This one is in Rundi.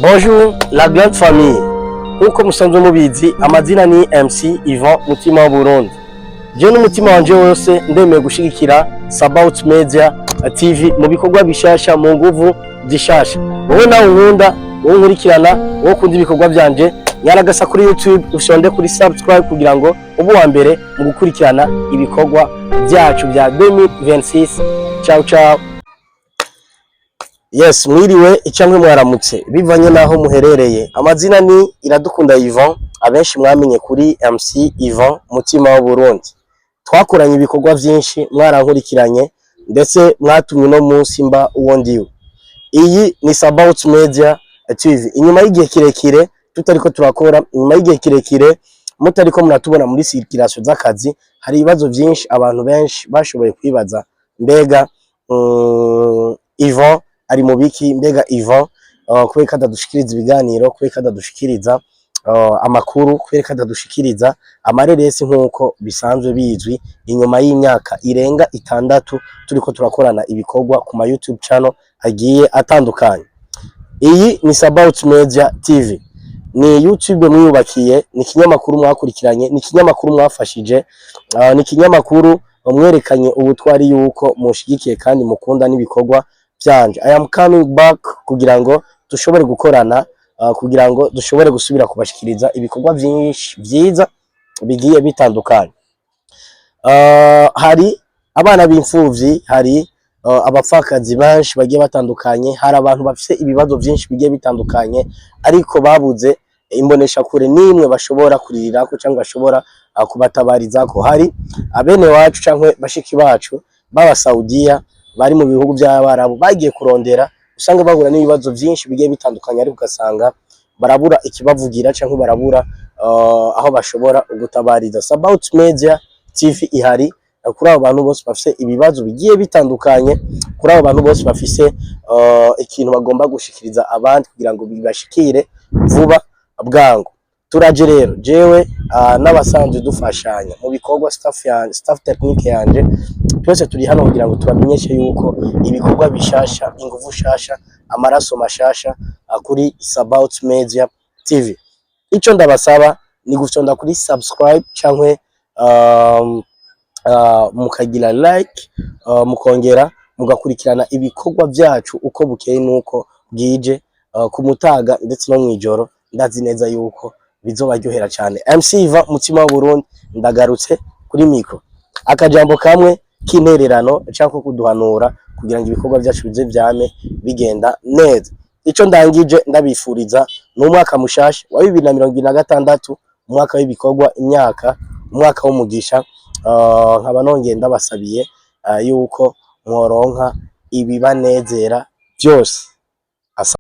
Bonjour la grande famille. Nkuko musanzwe mubizi, amazina ni MC Ivan Mutima wa Burundi. Je n'umutima wanje wose ndemeye gushigikira Sabaut Media TV mu bikorwa bishasha, mu nguvu zishasha. Wowe nawe unkunda, wowe nkurikirana, wowe ukunda ibikorwa byanje, nyaragasa kuri YouTube ufyonde kuri subscribe kugira ngo ube uwa mbere mu gukurikirana ibikorwa byacu bya 2026. Ciao ciao. Yes, mwiriwe icamwe mwaramutse bivanye naho muherereye. Amazina ni Iradukunda Yvon, abenshi mwamenye kuri MC Yvon Mutima wa Burundi. Twakoranye ibikorwa vyinshi, mwarankurikiranye, ndetse mwatumye no munsi mba uwo ndiwe. Iyi ni Sabaut Media TV. Inyuma y'igihe kirekire tutariko turakora, inyuma y'igihe kirekire mutariko muratubona muri circulation z'akazi, hari ibibazo vyinshi abantu benshi bashoboye kwibaza: mbega Yvon ari mu biki? Mbega Yvon kubera ko atadushikiriza ibiganiro, kubera ko atadushikiriza amakuru, kubera ko atadushikiriza amareresi nk'uko bisanzwe bizwi, inyuma y'imyaka irenga 6 turiko turakorana ibikorwa ku ma YouTube channel agiye atandukanye? Iyi ni Sabaut Media TV, ni YouTube mwiyubakiye, ni ikinyamakuru mwakurikiranye, ni ikinyamakuru mwafashije, ni ikinyamakuru mwerekanye ubutwari yuko mushigikiye kandi mukunda n'ibikorwa byanje. I am coming back kugira ngo dushobore gukorana, kugira ngo dushobore gusubira kubashikiriza ibikorwa byinshi byiza bigiye bitandukanye. Hari abana b'imfuvyi, hari abapfakazi benshi bagiye batandukanye, hari abantu bafise ibibazo byinshi bigiye bitandukanye ariko babuze imboneshakure n'imwe bashobora kuririrako cyangwa bashobora kubatabarizako. Hari abene wacu cyangwa bashiki bacu b'aba Saudiya bari mu bihugu by'Abarabu bagiye kurondera, usanga bahura n'ibibazo byinshi bigiye bitandukanye, ariko ugasanga barabura ikibavugira cyangwa barabura aho bashobora gutabariza. Sabaut Media TV ihari kuri abo bantu bose bafise ibibazo bigiye bitandukanye, kuri abo bantu bose bafise ikintu bagomba gushikiriza abandi kugira ngo bibashikire vuba bwangu. Turaje rero, jewe n'abasanzwe dufashanya mu bikorwa, staff yanje, staff technique yanje, twese turi hano kugira ngo tubamenyeshe yuko ibikorwa bishasha, inguvu shasha, amaraso mashasha kuri Sabaut Media TV. Ico ndabasaba ni gufyonda kuri subscribe canke mukagira like, mukongera mugakurikirana ibikorwa vyacu uko bukeye nuko bwije, ku mutaga ndetse no mwijoro. Ndazi neza yuko bizobaryohera cyane. MC Iva Mutima wa Burundi ndagarutse kuri micro, akajambo kamwe k'intererano cyangwa kuduhanura kugira ngo ibikorwa byacu bize vyame bigenda neza. Ico ndangije ndabifuriza ni umwaka mushasha wa 2026, umwaka w'ibikorwa, imyaka, umwaka w'umugisha. Nkaba nongeye ndabasabiye yuko mworonka ibibanezera byose.